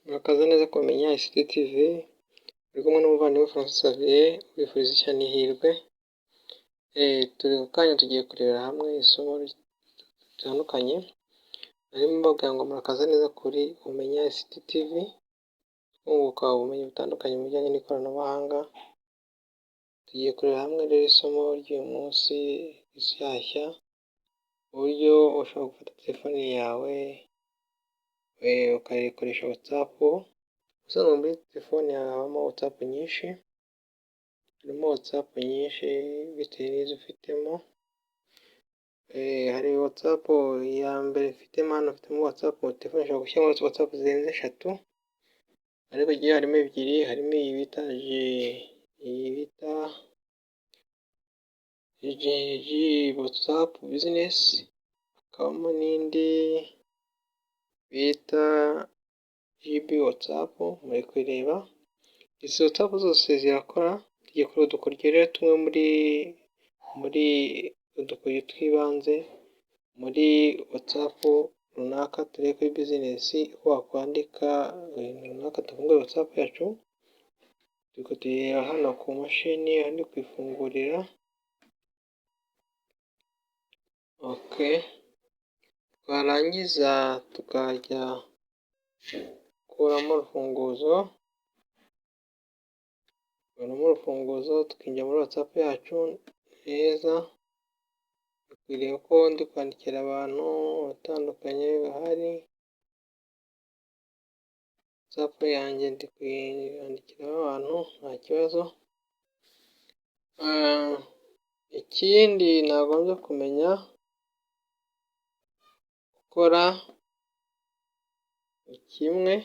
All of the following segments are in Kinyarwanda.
Murakaza neza kumenya ICT TV, uri kumwe n'umuvandimwe Francis Xavier, ubifuriza ishya n'ihirwe. Turi mu kanya tugiye kurebera hamwe isomo ritandukanye, narimo mbabwira ngo murakaza neza kuri Umenya ICT TV, twunguka ubumenyi butandukanye mu bijyanye n'ikoranabuhanga. Tugiye kurebera hamwe rero isomo ry'uyu munsi rishyashya, uburyo ushobora gufata telefone yawe ukayikoresha WhatsApp. Ubusanzwe muri telefone yawe habamo WhatsApp nyinshi, harimo WhatsApp nyinshi bitewe n'izo ufitemo. Hari WhatsApp ya mbere mfitemo hano, mfitemo WhatsApp, telefone ishobora gushyiramo WhatsApp zirenze eshatu, ariko igihe harimo ebyiri, harimo iyi bita G, iyi bita G WhatsApp Business, hakabamo n'indi bita GB WhatsApp, muri kuyireba. Izi WhatsApp zose zirakora. Tugiye kureba udukoryo rero tumwe muri udukoryo tw'ibanze muri WhatsApp runaka, turebe kuri business uko wakwandika ibintu runaka. Dufungure WhatsApp yacu, turi kuyireba hano ku mashini, aho ndi kuyifungurira. Okay, twarangiza tukajya gukuramo urufunguzo, gukuramo urufunguzo tukinjira muri WhatsApp yacu neza. Dukwiriye ko ndi kwandikira abantu batandukanye bahari. WhatsApp yanjye ndi kuyandikiraho abantu, nta kibazo. Ikindi nagombye kumenya gukora ni kimwe,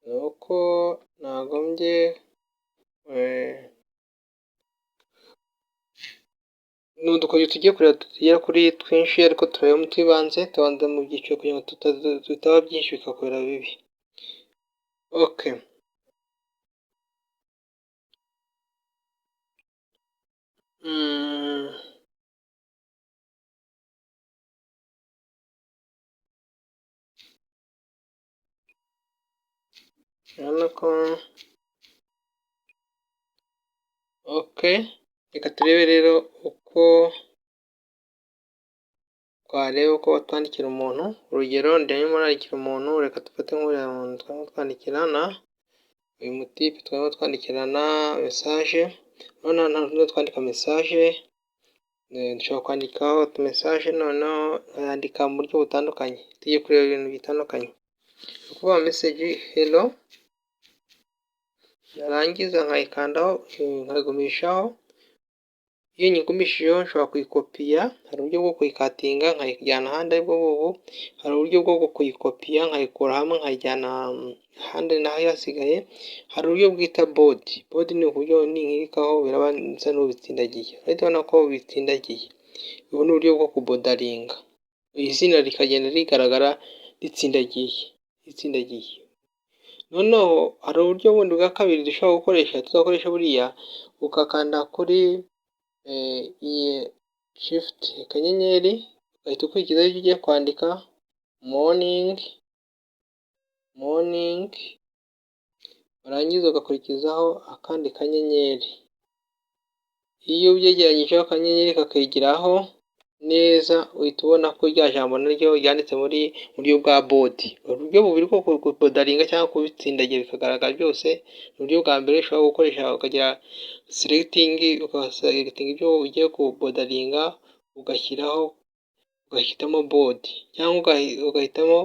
ni uko nagombye, ni udukoryo tugiye kureba tugera kuri twinshi, ariko tureba tw'ibanze, tubanza mu byiciro kugira ngo tutaba byinshi bikakubera bibi. Okay. Urabona ko, okay, reka turebe rero uko twareba uko twandikira umuntu. Urugero, ndimo nandikira umuntu, reka dufate nk'uriya muntu twarimo twandikirana, uyu mutipe twarimo twandikirana message. Urabona hano twandika message, dushobora kwandikaho message, noneho nkayandika mu buryo butandukanye. Tugiye kureba ibintu bitandukanye. Ni ukuvuga message hello, narangiza nkayikandaho, nkayigumishaho. Iyo nyigumishijeho nshobora kuyikopiya, hari uburyo bwo kuyikatinga nkayijyana ahandi, aribwo bubu. Hari uburyo bwo kuyikopiya nkayikura hamwe nkayijyana ahandi naho hasigaye. Hari uburyo bwita bold. Bold ni uburyo ninkirikaho biraba bisa n'ubitsindagiye, urahita ubona ko bitsindagiye. Ubu ni uburyo bwo kubodaringa, izina rikagenda rigaragara ritsindagiye, ritsindagiye. Noneho hari uburyo bundi bwa kabiri dushobora gukoresha, tuzakoresha buriya, ugakanda kuri iyi shift akanyenyeri, ugahita ukurikizaho ibyo ugiye kwandika, morning, morning, warangiza ugakurikizaho akandi kanyenyeri. Iyo ubyegeranyijeho akanyenyeri kakigiraho neza, uhita ubona ko rya jambo naryo ryanditse muri buryo bwa bold. Uburyo bubiri bwo kubodaringa cyangwa kubitsindagira bikagaragara byose, ni uburyo bwa mbere ushobora gukoresha, ukagira selecting, ugaselectinga ibyo ugiye kubodaringa, ugashyiraho, ugahitamo bold, cyangwa ugahitamo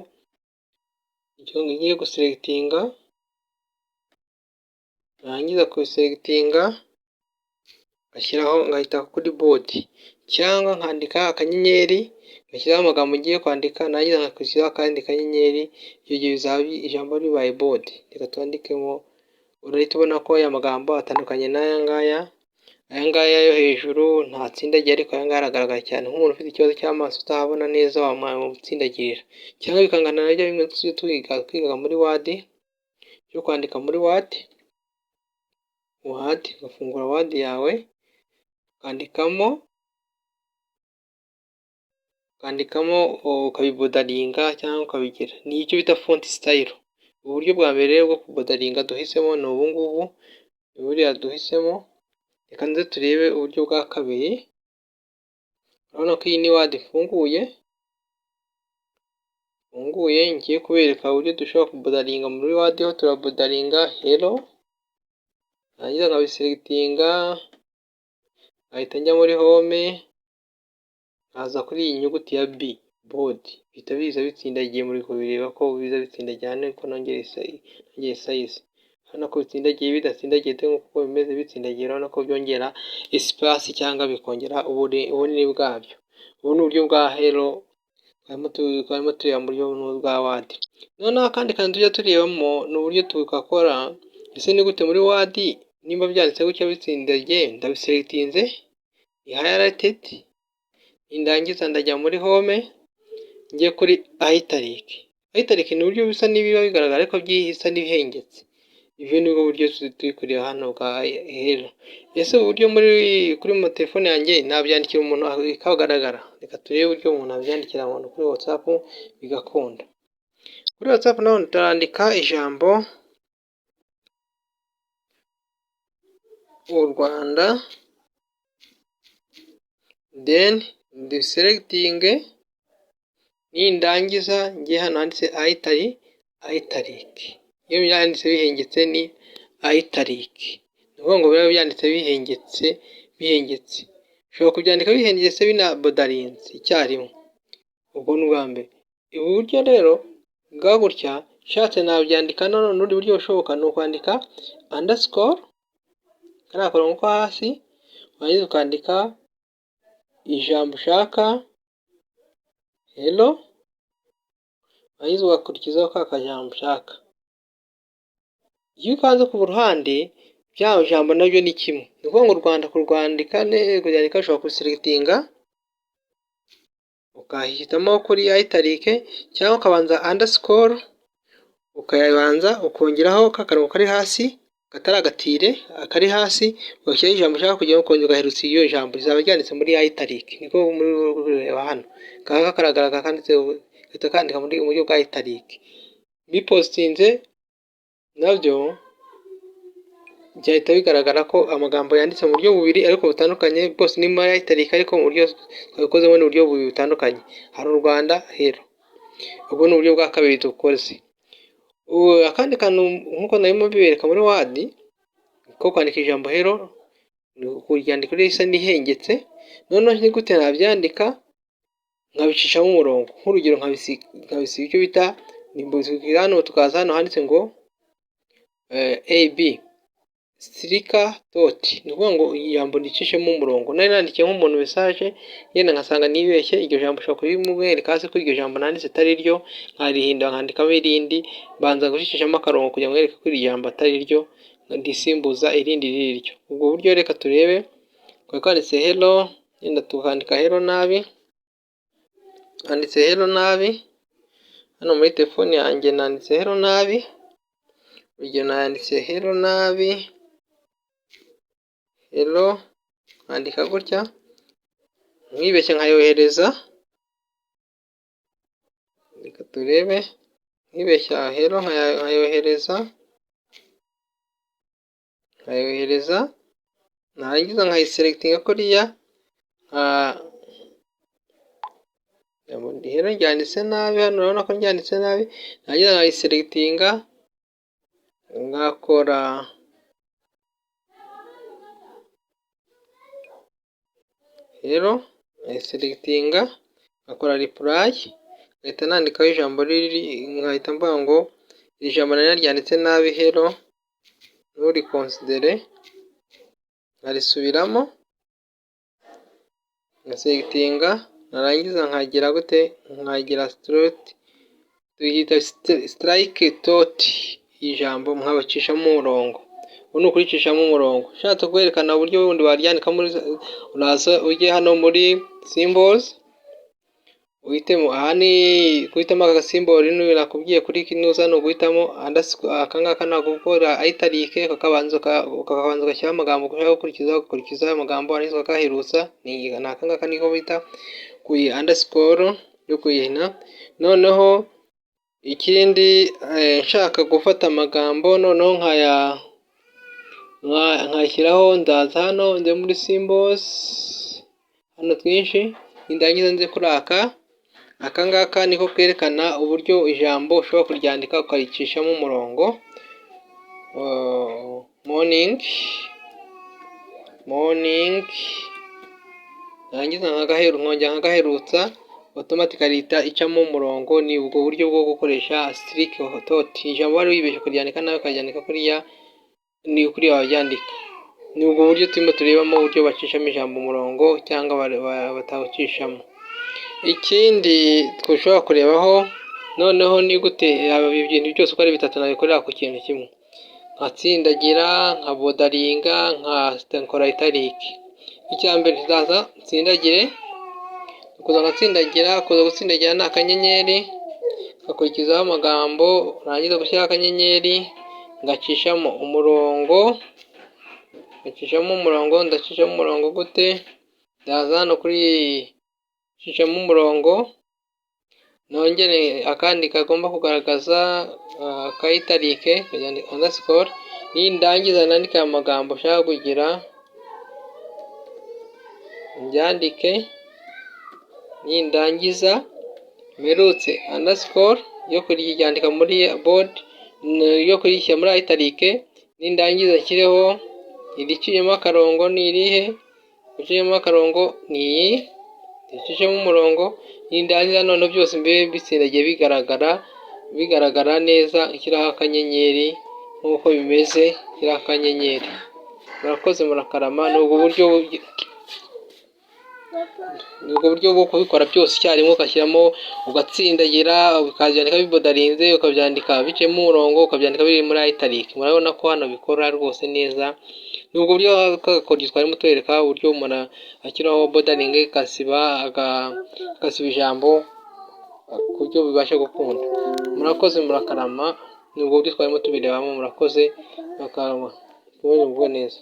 icyo ugiye guselectinga, narangiza kubiselectinga ngashyiraho, ngahita kuri bold, cyangwa nkandika akanyenyeri ngashyiraho amagambo ngiye kwandika, narangiza ngakurikizaho akandi kanyenyeri, icyo gihe bizaba ijambo ribaye bold. Reka twandikemo, urahita ubona ko aya magambo atandukanye n'aya ngaya. Aya ngaya yo hejuru ntatsindagiye, ariko aya ngaya aragaragara cyane. Nk'umuntu ufite ikibazo cy'amaso utahabona neza wamutsindagirira, cyangwa bikangana na bya bimwe twigaga muri Word, byo kwandika muri Word. Word, ugafungura Word yawe, ukandikamo. Ukandikamo, ukabibordering'a cyangwa ukabigira, ni icyo bita font style. Uburyo bwa mbere rero bwo kubordering'a duhisemo ni ubu ngubu, ni buriya duhisemo. Reka nze turebe uburyo bwa kabiri. Urabona ko iyi ni Word ifunguye, ngiye kubereka uburyo dushobora kubordering'a muri Word. Ho turabordering'a hello, narangiza nkabiselecting'a, nkahita njya muri Home, nkaza kuri iyi nyuguti ya B, bold, bihita biza bitsindagiye. Muri kubireba ko biza bitsindagiye hano, ko nongera size. Urabona ko bitsindagiye, bidatsindagiye nk'uko bimeze bitsindagiye. Urabona ko byongera espace cyangwa bikongera ubunini bwabyo. Ubu ni uburyo bwa hello twarimo tureba mu buryo bwa Word. Noneho akandi kantu tujya turebamo ni uburyo tugakora. Ese ni gute muri Word, nimba byanditse gutya bitsindagiye, ndabiselectinze, ni highlighted, nindangiza ndajya muri Home, njye kuri italic. Italic ni uburyo bisa n'ibiba bigaragara ariko bisa n'ibihengetse. Ibi ni bwo buryo turi kureba hano bwa hello. Ese ubu buryo muri kuri telefone yanjye nabyandikira umuntu bikagaragara? Reka turebe uburyo umuntu abyandikira umuntu kuri WhatsApp bigakunda. Kuri WhatsApp naho turandika ijambo u Rwanda, then duselectinge, nindangiza njye hano handitse italic. Iyo byanditse bihengetse ni italic, ni ukuvuga ngo biba byanditse bihengetse bihengetse. Ushobora kubyandika bihengetse binaborderinze icyarimwe. Ubwo ni ubwa mbere. Ubu buryo rero bwa gutya, nshatse nabyandika nanone ubundi buryo bushoboka ni ukwandika underscore, kariya karongo ko hasi, warangiza ukandika ijambo ushaka, hello, warangiza ugakurikizaho ka kajambo ushaka. Iyo ukanze ku ruhande, rya jambo naryo ni kimwe. Ni ukuvuga ngo u Rwanda kurwandika, kuryandika ushobora kuselectinga ukahitamo kuri italic, cyangwa ukabanza underscore, ukayabanza ukongeraho ka karongo kari hasi katari agatire kari hasi, ugashyiraho ijambo ushaka kugira, ukongera ugaherutsa iryo jambo, rizaba ryanditse muri italic. Niko muri kureba hano kaba kagaragara kanditse, gahita kandika muri buryo bwa italic. Bipostinze nabyo byahita bigaragara ko amagambo yanditse mu buryo bubiri ariko butandukanye, bwose ni muri italic, ariko mu buryo twabikozemo ni uburyo bubiri butandukanye. Hari u Rwanda, hello. Ubwo ni uburyo bwa kabiri dukoze. Akandi kantu, nk'uko narimo mbibereka muri Word ko kwandika ijambo hello ni ukuryandika risa n'ihengetse, noneho ni gute nabyandika nkabicishamo umurongo? Nk'urugero nkabisiga icyo bita hano, tukaza hano handitse ngo AB strikethrough, ni ukuvuga ngo ijambo ndicishemo umurongo. Nari nandikiye nk'umuntu message, yenda nkasanga nibeshye iryo jambo, ushobora kurimwereka hasi ko iryo jambo nanditse atari ryo, nkarihindura nkandikamo irindi, mbanza gucishamo akarongo kugira ngo mwereke ko iri jambo atari ryo, ndisimbuza irindi riri ryo. Ubwo buryo reka turebe. Twari twanditse hello, yenda tukandika hello nabi, twanditse hello nabi hano muri telefone yanjye, nanditse hello nabi. Urugero nanditse hello nabi, hello nkandika gutya, nkibeshya nkayohereza. Reka turebe, nkibeshya hello nkayohereza, narangiza nkayiselectinga kuriya, hello ryanditse nabi hano, urabona ko ryanditse nabi, narangiza nkayiselectinga, ngakora hello, nkayiselectinga, ngakora reply, ngahita nandikaho ijambo riri, nkahita mvuga ngo iri jambo nari naryanditse nabi, hello, nturiconsidere, nkarisubiramo, ngaselectinga, narangiza nkagira gute? Nkagira straight, tuyita strikethrough, ijambo nkabacishamo umurongo. Ubu ni ukuricishamo umurongo. Ushatse kwerekana uburyo bundi waryandikamo, uraza ujye hano muri symbols, uhitemo aha, ni guhitamo aka symbol nakubwiye kuri kinuza, ni uguhitamo aka ngaka, ni gukora italic, ukabanza ugashyiraho amagambo ushaka gukurikiza, ugakurikizaho amagambo, warangiza ukakaherutsa. Ni aka ngaka niko bita. Kuyi underscore yo kuyihina. Noneho ikindi, nshaka gufata amagambo noneho nkaya nkashyiraho, ndaza hano njya muri symbols hano twinshi, nindangiza nze kuri aka ngaka, niko kerekana uburyo ijambo ushobora kuryandika ukaricishamo umurongo. Morning, morning, narangiza nkongera nkagaherutsa, automatically ihita icamo umurongo. Ni ubwo buryo bwo gukoresha strikethrough. Ijambo wari wibeshye kuryandika nawe ukaryandika kuriya, ni kuriya waryandika. Ni ubwo buryo turimo turebamo uburyo bacishamo ijambo umurongo cyangwa batawucishamo. Ikindi dushobora kurebaho noneho ni gute ibintu byose uko ari bitatu nabikorera ku kintu kimwe: nkatsindagira, nkabordering'a, nkakora italic. Icya mbere, ndaza nsindagire. Kuza ngatsindagira, kuza gutsindagira ni akanyenyeri, ngakurikizaho amagambo, narangiza gushyiraho akanyenyeri ngacishamo umurongo. Ngacishamo umurongo, ndacishamo umurongo gute? Ndaza hano kuri cishamo umurongo, nongere akandi kagomba kugaragaza ka italic, underscore, nindangiza nandike aya magambo nshaka kugira mbyandike, nindangiza mperutse underscore yo kuryandika muri bold, yo kurishyira muri italic, nindangiza nshyireho iriciyemo akarongo. Ni irihe iciyemo akarongo? Ni iyi icishemo umurongo. Nindangiza noneho byose mbe bitsindagiye, bigaragara neza, nshyiraho akanyenyeri nk'uko bimeze, nshyiraho akanyenyeri. Murakoze, murakarama. Ni ubwo buryo bwo kubikora byose icyarimwe, ugashyiramo, ugatsindagira, ukabyandika biborderinze, ukabyandika biciyemo umurongo, ukabyandika biri muri italic. Murabona ko hano bikora rwose neza. Ni ubwo buryo bw'agakoryo twarimo tubereka, uburyo umuntu ashyiraho bordering, agasiba ijambo ku buryo bibasha gukunda. Murakoze, murakarama. Ni ubwo buryo twarimo tubirebamo. Murakoze, murakarama, mukomeze mugubwe neza.